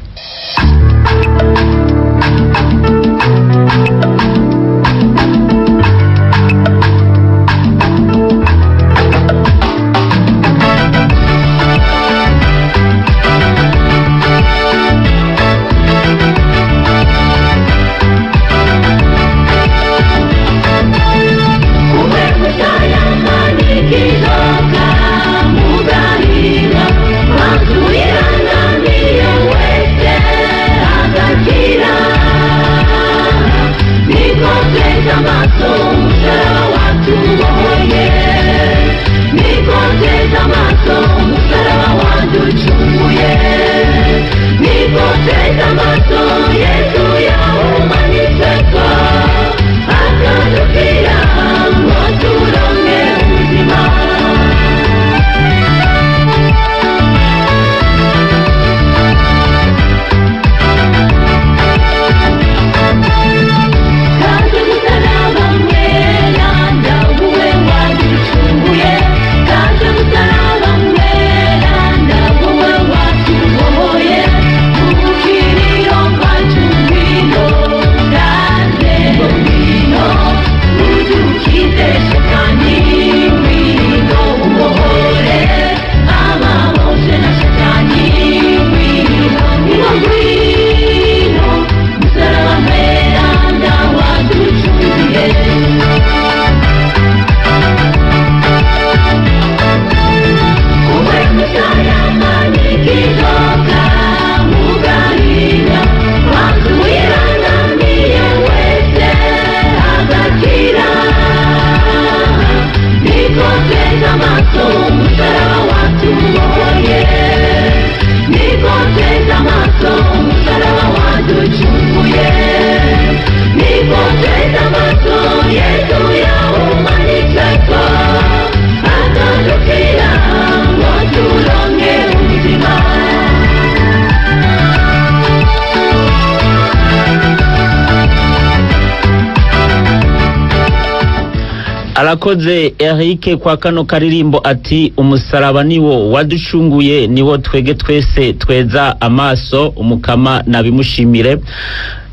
Arakoze Eric kwa kano karirimbo ati umusaraba niwo waducunguye, niwo twege twese tweza amaso. Umukama nabimushimire,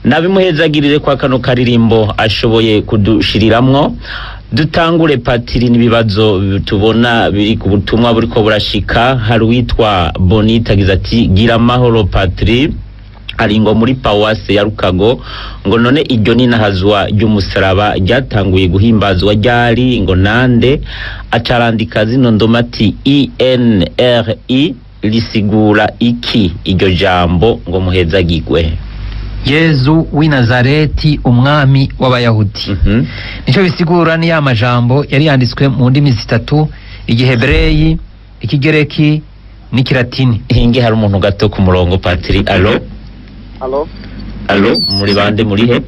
nabimuhezagirire kwa kano karirimbo ashoboye kudushiriramwo. Dutangure patiri n'ibibazo tubona biri ku butumwa buriko burashika. Hari uwitwa Bonita agize ati gira amahoro patiri, ari ngo muri paruwase ya Rukago, ngo none iryo ninahazwa ry'umusaraba ryatanguye guhimbazwa ryari, ngo nande? Acarandika zino ndoma ati INRI risigura iki iryo jambo, ngo muhezagirwe. Yezu w'i Nazareti, umwami w'Abayahudi. Nico bisigura. Ni ya majambo yari yanditswe mu ndimi zitatu: Igihebereyi, Ikigereki n'ikilatini. Hinge hari umuntu gato ku murongo, patiri. Allo? Allo? Allo, muri bande, muri he?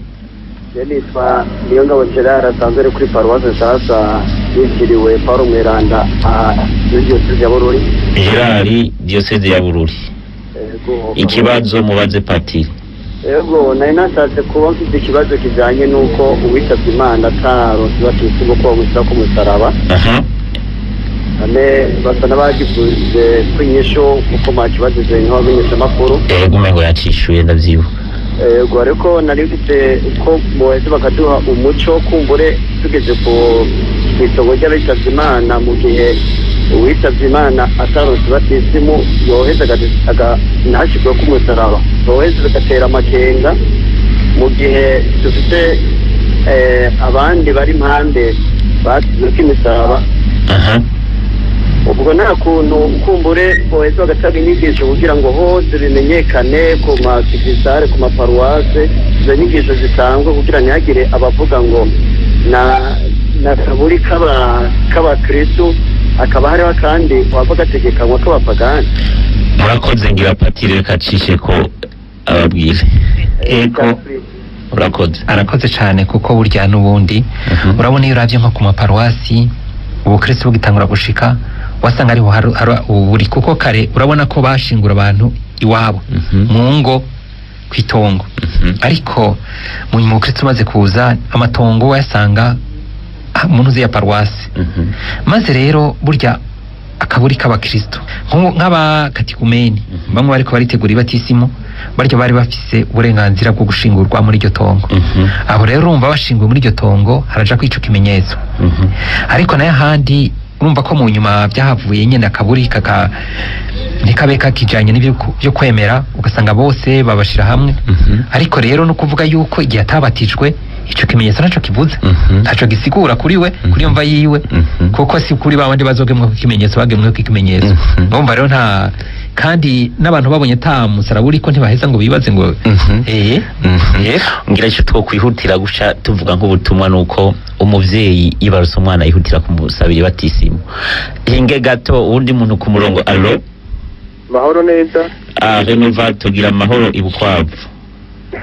Je nitwa Niyongabo Gerard, asanzwe ari kuri paruwasi nshasha yitiriwe Paul Mweranda muri diyoseze ya Bururi. Gerard, diocese ya Bururi. Yego. Ikibazo mubaze patiri. Yego, nari nashatse kuba mfite ikibazo kijanye n'uko uwitavye Imana ataronse batisimu ko bamushyira ku musaraba. None basa n'abagivuze ko inyishu kuko mwakibajije nk'abamenyeshamakuru. Yego, umengo yacishuye, ndavyibuka. Yego, ariko nari mfite uko boheza bakaduha umuco, kumbure tugeze ku itongo ry'abitavye Imana, mu gihe uwitavye Imana ataronse batisimu yoheza ntashirwe ku musaraba, yoheza bigatera amakenga mu gihe dufite abandi bari impande basizweko imisaraba. Ubwo nta kuntu kumbure boheza bagatanga inyigisho kugira ngo hose bimenyekane ku masigisare, ku maparuwase, izo nyigisho zitangwe kugira ntihagire abavuga ngo na kaburi k'abakristu akaba hariho kandi wava gategekanywa k'abapagani. Murakoze. Ngira patiri reka acishe ko ababwire. Ego. Urakoze. Arakoze cyane, kuko burya n'ubundi urabona iyo uravye nko ku maparuwasi ubukristo bugitangura gushika, wasanga ariho hari uburi, kuko kare urabona ko bashingura abantu iwabo mu ngo kw'itongo. Ariko mu nyuma ubukristo bumaze kuza, amatongo wayasanga mu ntuzi ya paruwasi. Maze rero burya akaburi k'abakristo nk'abakatikumeni bamwe bariko baritegura ibatisimu, baryo bari bafise uburenganzira bwo gushingurwa muri iryo tongo. Aho rero urumva bashinguwe muri iryo tongo haraja kwica ikimenyetso. Ariko nayo ahandi urumva ko mu nyuma byahavuye nyene akaburi kaka ntikabe kakijanye n'ibyo byo kwemera, ugasanga bose babashira hamwe. Ariko rero no kuvuga yuko igihe atabatijwe ico kimenyetso naco kivuze, ntaco gisigura kuri we, kuri iyo mva yiwe, kuko si kuri ba bandi bazogemwa ku kimenyetso, bagemwe ku kimenyetso. Urumva rero nta kandi n'abantu babonye ata musaraba uriko ntibaheza ngo bibaze ngo eh. Ngira icyo twokwihutira guca tuvuga nk'ubutumwa nuko umuvyeyi yibarutse umwana yihutira kumusabira ibatisimu. Hinge gato uwundi muntu ku murongo. Allo? Mahoro neza. Ah, Renova, tugira amahoro ibukwavu.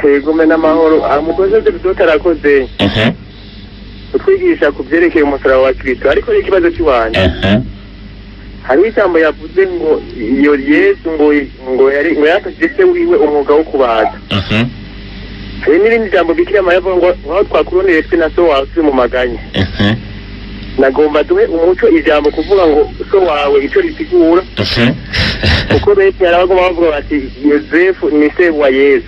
Yego, n'amahoro. Umugozi bidoka arakoze kutwigisha ku byerekeye umusaraba wa Kristo, ariko ni ikibazo cy'iwanjye. Hariho ijambo yavuze ngo iyo Yesu ngo yari ngo yafashije se wiwe umwuga wo kubaza. Hari n'irindi jambo Bikira Mariya avuga ngo nkaho twakurondeye twe na so wawe turi mu maganya. Nagomba duhe umuco ijambo kuvuga ngo so wawe icyo risigura, kuko benshi hari abagomba bavuga bati Yozefu ni se wa Yesu.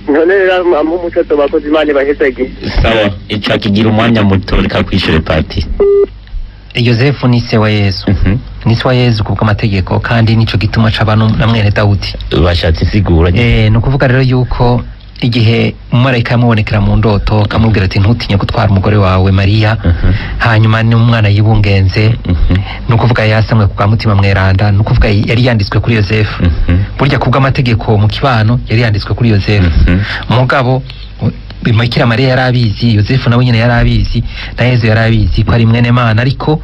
None rero amuha umuco abakozi Imana ibahezage. Sawa, ico akigira umwanya muto, reka kwishure pati. Yosefu ni se wa Yesu, ni se wa Yesu kubw'amategeko, kandi nico gituma caba na mwene Dawudi. Bashatse insiguro. Ni ukuvuga rero yuko igihe umumarayika yamubonekera mu ndoto akamubwira ati ntutinye gutwara umugore wawe Mariya, hanyuma n'umwana yibungenze, ni ukuvuga yasamwe ku bwa mutima mweranda, ni ukuvuga yari yanditswe kuri Yosefu. Burya kubw'amategeko mu kibano yari yanditswe kuri Yosefu. Mugabo Bikira Mariya yari abizi, Yosefu nawe nyene yari abizi, na Yezu yari abizi ko ari mwene Mana, ariko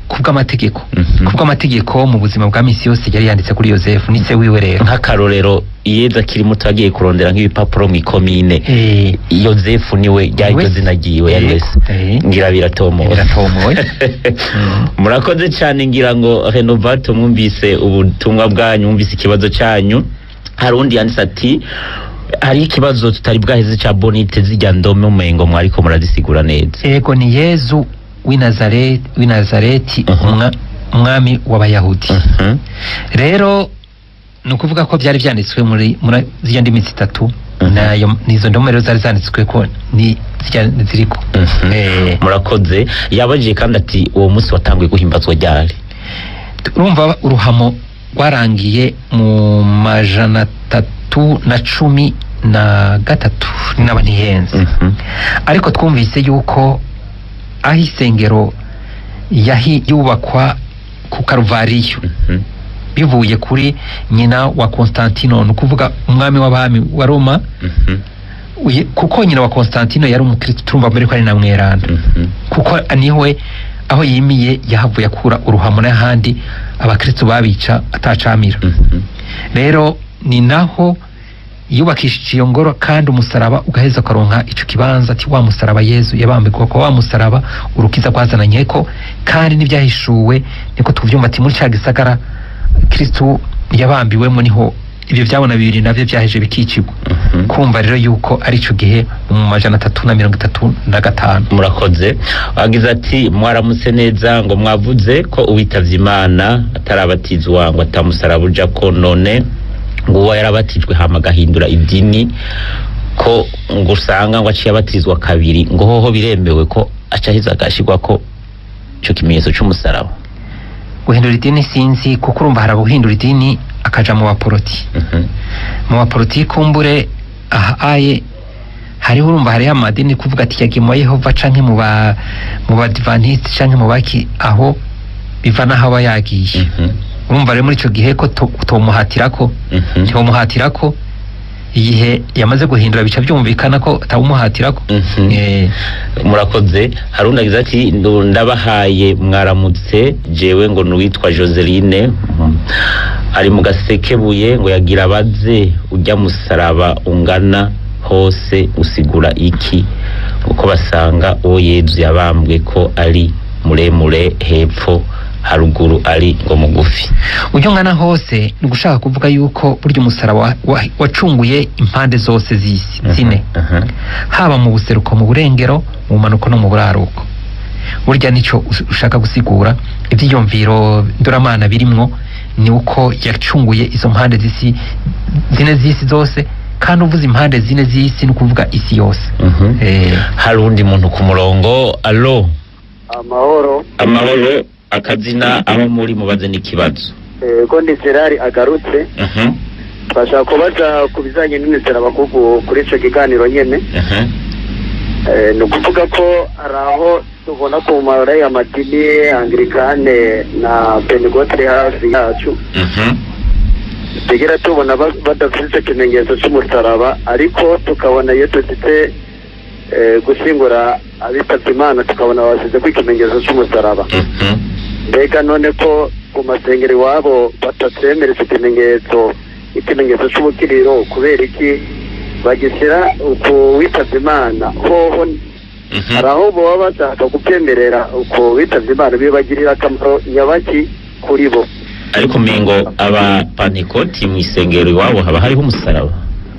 kubw'amategeko, kubw'amategeko mu buzima bwa misi yose yari yanditse kuri Yosefu, ni se wiwe rero. Nk'akarorero, Yezu akiri muto agiye kurondera nk'ibipapuro mw'ikomine, Yozefu niwe ryari Niwe. iryo zina ryiwe yari Yego. wese. Ngira biratomoye. Biratomoye. Murakoze cyane. Ngira ngo Renovato mwumvise ubutumwa bwanyu, mwumvise ikibazo cyanyu. Hari undi yanditse ati hari ikibazo tutari bwaheze ca bonite, zirya ndome umengo mwariko murazisigura neza. Ego, ni Yezu w'i Nazareti, umwami w'Abayahudi. Rero ni ukuvuga ko byari byanditswe muri zirya ndimi zitatu, nayo nizo ndome rero zari zanditswe ko ni zirya ziriko. Murakoze. Yabajije kandi ati uwo munsi watanguye guhimbazwa ryari? Urumva uruhamo rwarangiye mu 313 naba ntihenze. Ariko twumvise yuko aho isengero yahi yubakwa ku Karuvariyo, bivuye kuri nyina wa Constantino, ni ukuvuga umwami w'abami wa Roma. Kuko nyina wa Constantino yari umukristo, turumva mbere ko ari na mweranda, kuko niwe aho yimiye yahavuye akura uruhamo n'ahandi. Abakristo babica atacamira. Rero ni naho yubakishije iyo ngoro, kandi umusaraba ugaheza ukaronka ico kibanza, ati wa musaraba Yezu yabambirwa ko, wa musaraba urukiza rwazananye ko. Kandi n'ibyahishuwe niko tuvyumva, ati muri ca gisagara Kristo yabambiwemo niho ibyo byabona bibiri navyo byaheje bikicirwa. Kumva rero yuko ari ico gihe mu 335. Murakoze. Wagize ati: "Mwaramutse neza, ngo mwavuze ko uwitavye Imana atarabatizwa ngo atamusaraba uja ko, none ngo uwo yarabatijwe hama agahindura idini, ko ngo usanga ngo aciye abatizwa kabiri, ngo hoho biremewe ko aca aheza agashirwa ko ico kimenyetso c'umusaraba?" Guhindura idini sinzi, kuko urumva hari abuhindura idini akaja mu baporoti. Mu baporoti kumbure aha aye hariho, urumva hariho amadini, kuvuga ati yagiye mu ba Yehova canke mu badivantiste canke mu baki, aho biva n'aho aba yagiye. Urumva rero muri ico gihe ko utomuhatirako, ntiwomuhatirako igihe yamaze guhindura, bica byumvikana ko atawumuhatirako. Murakoze. Hari undi agize ati: "Ndabahaye mwaramutse, jewe ngo nuwitwa Joseline, ari mu Gasekebuye, ngo yagira abaze ujya musaraba ungana hose usigura iki, kuko basanga uwo Yezu yabambwe ko ari muremure hepfo, haruguru ari ngo mugufi?" Ujya ungana hose ni ugushaka kuvuga yuko burya umusaraba wacunguye impande zose z'isi zine, haba mu buseruko, mu burengero, mu bumanuko no mu buraruko. Burya nico ushaka gusigura. Ivyiyumviro ndoramana birimwo ni uko yacunguye izo mpande z'isi zine, z'isi zose. Kandi uvuze impande zine z'isi ni ukuvuga isi yose. Hari undi muntu ku murongo. Alo? Amahoro. Amahoro. Akazina, aho muri, mubaze n'ikibazo. Ko ndi Gerard agarutse. Bashaka kubaza ku bijanye n'imisaraba kuko kuri ico kiganiro nyene. Ni ukuvuga ko hari aho tubona ku mara y'amadini Anglikane na Pentecote hafi yacu, tugera tubona badafite icyo kimenyetso cy'umusaraba, ariko tukabona iyo dufite gushyingura abitabye Imana tukabona bashyize ko ikimenyetso cy'umusaraba. Mbega none ko ku masengero iwabo batatwemera icyo kimenyetso, ikimenyetso cy'ubukiriro, kubera iki bagishyira ku witabye Imana hoho? Hari aho baba bashaka kubyemerera ku witabye Imana, bibagirira akamaro nyabaki kuri bo? Ariko umengo abapantekoti mu isengero iwabo haba hariho umusaraba.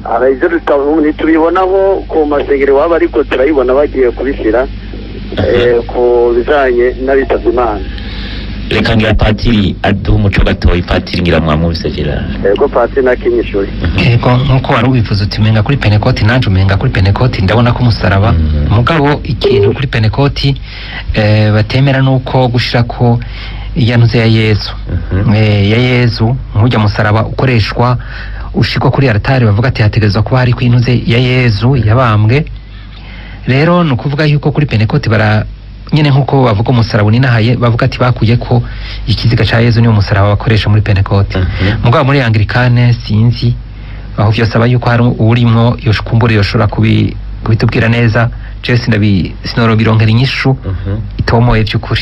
Hari ibyo ntitubibonaho ku masengero iwabo, ariko turayibona bagiye kubishyira ku bijanye n'abitabye Imana. Reka ngira patiri aduha umuco gatoyi. Patiri, ngira mwamwumvise Gerard. Yego pasi nakinyishuye. Yego, nkuko wari ubivuze uti umenga kuri Pentekoti, nanje umenga kuri Pentekoti ndabona ko umusaraba. Mugabo ikintu kuri Pentekoti batemera nuko gushirako iyantuze ya Yezu. Ya Yezu, nk'ujya musaraba ukoreshwa ushikwa kuri altari, bavuga ati hategerezwa kuba hariko intuze ya Yezu yabambwe. Rero ni ukuvuga yuko kuri Pentekoti bara nyene nkuko bavuga umusaraba uninahaye, bavuga ati bakuye ko ikiziga ca Yezu, niwo musaraba bakoresha muri Pentekoti. Mugabo muri Anglikane sinzi aho, vyosaba yuko hari uwurimwo yoshukumbure yoshobora kubitubwira neza. Jewe sinorobironkera inyishu itomoye vy'ukuri.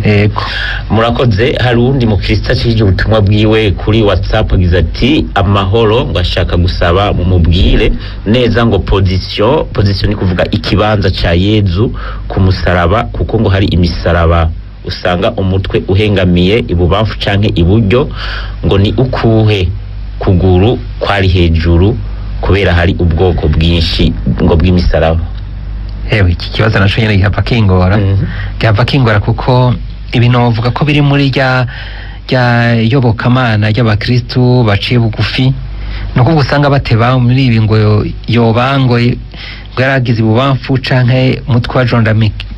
Yego. Murakoze. Hari uwundi mukristo acishije ubutumwa bwiwe kuri WhatsApp, agize ati: "Amahoro, ngo ashaka gusaba mumubwire neza ngo position ni kuvuga ikibanza ca Yezu ku musaraba, kuko ngo hari imisaraba usanga umutwe uhengamiye ibubamfu canke iburyo, ngo ni ukuhe kuguru kwari hejuru, kubera hari ubwoko bwinshi ngo bw'imisaraba." Hewe, iki kibazo naco nyene gihava kingora. Gihava kingora kuko ibi novuga ko biri muri rya yobokamana ry'abakristu baciye bugufi. Ni ukuvuga usanga bateba muri ibi ngo yoba ngo yaragize ibubamfu canke umutwe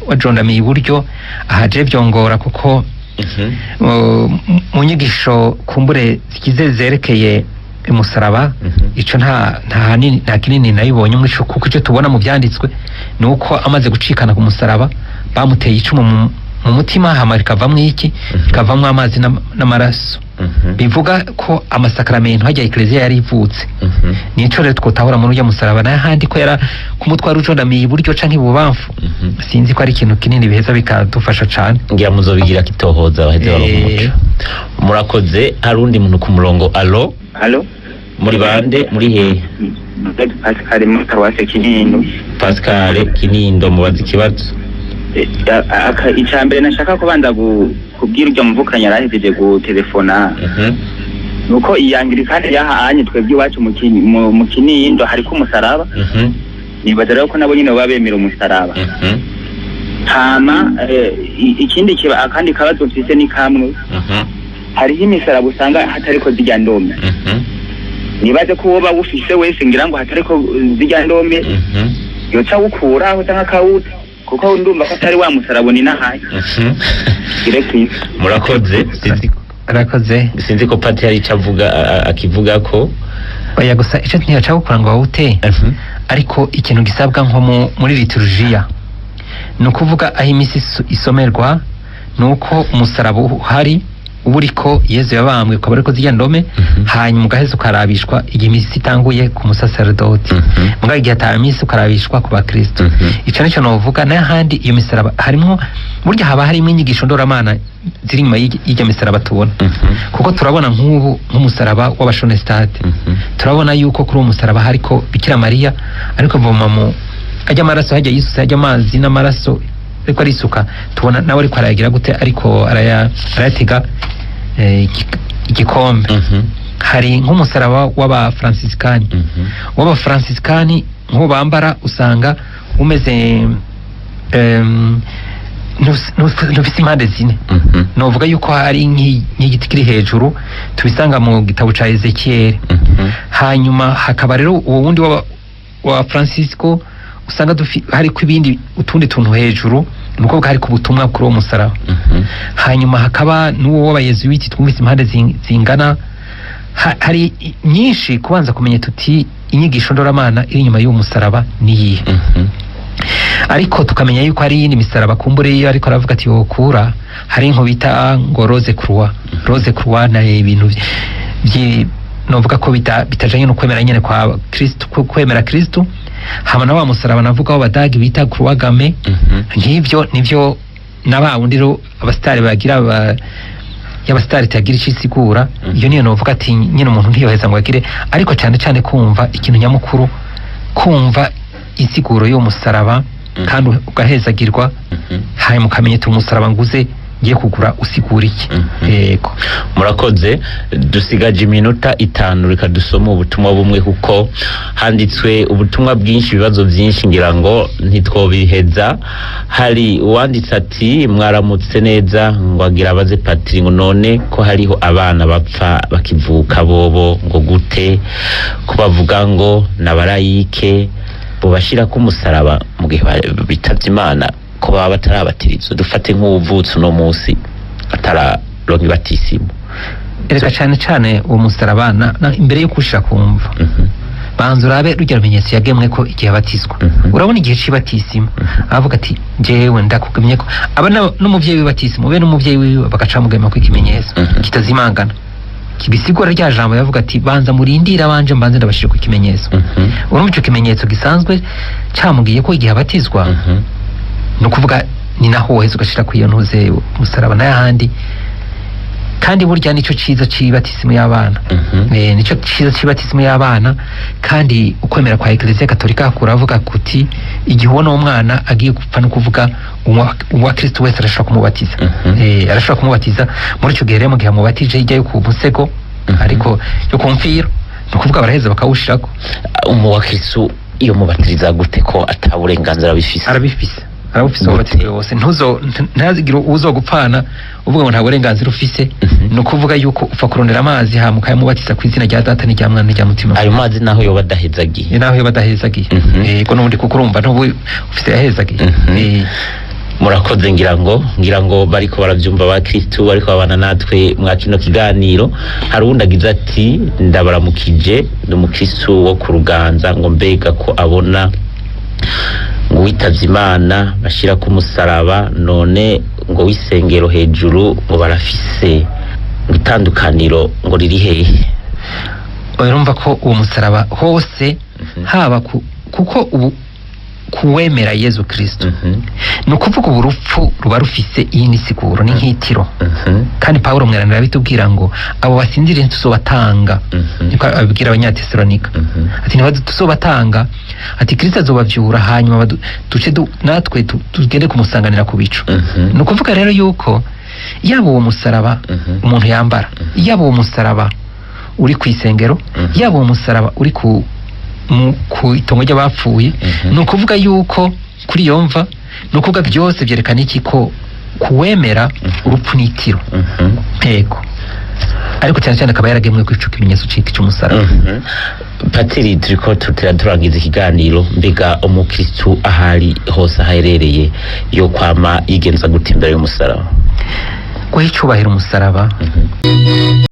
wajondamiye iburyo. Aha je vyongora kuko mu nyigisho kumbure zigize zerekeye umusaraba, ico nta hanini nta kinini nayibonye muri ico, kuko ico tubona mu vyanditswe ni uko amaze gucikana ku musaraba bamuteye icumu mu, mu mutima, hama rikavamwo iki? Rikavamwo amazi n'amaraso. Bivuga ko amasakramentu hajya ekleziya yari ivutse. Nico rero twotahura muri urya musaraba, n'ahandi ko yara kumutwara ujondamiye iburyo canke ibubamfu, sinzi ko ari ikintu kinini biheza bikadufasha cane. Ngira muzobigira kitohoza baheze baronka umuco. Murakoze. Hari undi muntu ku murongo. Alo? Halo? Muri bande, muri hehe? Pascal muri paruwase Kinindo. Pascal Kinindo, mubaza ikibazo. Icya mbere nashaka kubanza kubwira uryo muvukanye yarahejeje gutelefona, nuko iyi Anglikane yahanye twebwe iwacu mu Kinindo hariko umusaraba. Nibaza rero ko nabo nyene baba bemera umusaraba. Hama ikindi kiba, akandi kabazo mfise ni kamwe. Hariho imisaraba usanga hatariko zirya ndome. Nibaze ko uwoba wufise wese, ngira ngo hatariko zirya ndome, yoca wukuraho canke akawuta, kuko ndumva ko atari wa musaraba ni nahaye. Ire kwisi. Murakoze. Sinzi Arakoze. Sinzi ko pati hari ico avuga, akivuga ko. Oya, gusa ico ntiyaca gukora ngo wawute, ariko ikintu gisabwa nko muri liturujia, ni ukuvuga aho imisi isomerwa, ni uko umusaraba uhari uba uriko Yezu yabambwe, ukaba ariko zirya ndome, hanyuma ugaheza ukarabishwa igihe imisi itanguye ku musaserdoti, mugabo igihe ata misi ukarabishwa ku bakristo. Ico nico novuga. N'ahandi iyo misaraba harimwo, burya haba harimo inyigisho ndoramana ziri inyuma y'irya misaraba tubona, kuko turabona nk'ubu nk'umusaraba w'abashonestate, turabona yuko kuri uwo musaraba hariko Bikira Mariya ariko voma mu ajya amaraso, hajya yisutse hajya amazi n'amaraso ariko arisuka, tubona nawe ariko arayagira gute, ariko arayatega igikombe. Hari nk'umusaraba w'abafransisikani, w'abafransisikani nk'uwo bambara usanga umeze ntufise impande zine. Novuga yuko hari nk'igiti kiri hejuru, tubisanga mu gitabo ca Ezekiel. Hanyuma hakaba rero uwo wundi wa Francisco usanga hariko ibindi utundi tuntu hejuru, ni ukuvuga hariko ubutumwa kuri uwo musaraba. Hanyuma hakaba n'uwo w'abayezuwiti twumvise impande zingana. Hari nyinshi kubanza kumenya tuti inyigisho ndoramana iri inyuma y'uwo musaraba niyihe. Ariko tukamenya yuko hari iyindi misaraba kumbure iyo ariko aravuga ati yokura, hari nko bita ngo rose croix. Rose croix na ibintu novuga ko bitajanye no kwemera nyene kwa Kristo, kwemera Kristo. Hama na wa musaraba navuga w'abadagi bita croix gammée. Nk'ivyo nivyo na ba wundi rero abasitari bagira y'abasitari tagira ico isigura. Iyo niyo novuga ati nyine umuntu ntiyoheza ngo agire, ariko cyane cyane kumva ikintu nyamukuru, kumva insiguro y'uwo musaraba, kandi ugahezagirwa, hanyuma ukamenya uti umusaraba nguze ngiye kugura usigura iki. Yego. Murakoze. Dusigaje iminota 5, reka dusome ubutumwa bumwe kuko handitswe ubutumwa bwinshi, ibibazo byinshi, ngira ngo ntitwobiheza. Hari uwanditse ati mwaramutse neza, ngo agira abaze patiri ngo none ko hariho abana bapfa bakivuka, bobo ngo gute ko bavuga ngo n'abarayike bobashira ko umusaraba mu gihe bitavye Imana, ko baba batarabatirizwa? Dufate nk'uwuvutse uno munsi atararonka ibatisimu. Erega cyane cyane uwo musaraba imbere yo kuwushira kumva, banza urabe rujya rumenyetso yagemwe ko igihe abatizwa. Urabona igihe c'ibatisimu avuga ati jewe ndakugumye ko aba n'umuvyeyi w'ibatisimu be n'umuvyeyi wiwe bagaca bamugema ko ikimenyetso kitazimangana kibisigura rya jambo yavuga ati banza murindire abanje mbanze ndabashire ku kimenyetso. Urumva ico kimenyetso gisanzwe camubwiye ko igihe abatizwa, ni ukuvuga ni naho woheza ugashira ku iyo ntuze umusaraba n'ayahandi. Kandi burya nico ciza c'ibatisimu y'abana. Nico ciza c'ibatisimu y'abana. Kandi ukwemera kwa Eklezia Katolika kuravuga kuti igihe ubona uwo mwana agiye gupfa, no kuvuga uwa Kristo wese arashobora kumubatiza. Arashobora kumubatiza muri ico gihe rero, mu gihe amubatije hirya yo ku musego, ariko yo ku mfiro, ni ukuvuga baraheza bakawushirako. Umubakristu iyo mubatiriza gute ko ata burenganzira bifise? Arabifise, arabufise. Gute? Ububatizwe wose ntuzo ntazigire uzogupfana uvuga ngo nta burenganzira ufise. Ni ukuvuga yuko upfa kurondera amazi hama ukayamubatiza ku izina rya Data n'irya Mwana n'irya Mutima. Ayo mazi naho yoba adahezagiye? Naho yoba adahezagiye. Yego, n'ubundi kuko urumva ntubu ufise yahezagiye. Murakoze. Ngira ngo bariko baravyumva abakristu bariko babana natwe mwa kino kiganiro. Hari uwundi agize ati ndabaramukije, ni umukristu wo ku Ruganza, ngo mbega ko abona ngo uwitavye Imana bashira ku musaraba, none ngo w'isengero hejuru ngo barafise ngo itandukaniro ngo riri hehe? Urumva ko uwo musaraba hose, haba kuko ubu kuwemera Yezu Kristo, ni ukuvuga ubu urupfu ruba rufise iyindi siguro, ni nk'itiro. Kandi Pawulo mweranda arabitubwira ngo abo basinziriye ntituzobatanga. Niko abibwira Abanyatesalonika. Ati ntituzobatanga, ati Kristo azobavyura, hanyuma duce natwe tugende kumusanganira ku bicu. Ni ukuvuga rero yuko yaba uwo musaraba umuntu yambara, yaba uwo musaraba uri ku isengero, yaba uwo musaraba uri ku itongo ry'abapfuye, ni ukuvuga yuko kuri iyo mva, ni ukuvuga byose byerekana iki? Ko kuwemera urupfu n'itiro. Yego, ariko cyane cyane akaba yaragemwe kwica ikimenyetso cy'umusaraba. Patiri, turiko tutera turangiza ikiganiro. Mbega umukristu ahari hose aherereye yo kwama yigenza gute imbere y'umusaraba? Guha icyubahiro umusaraba.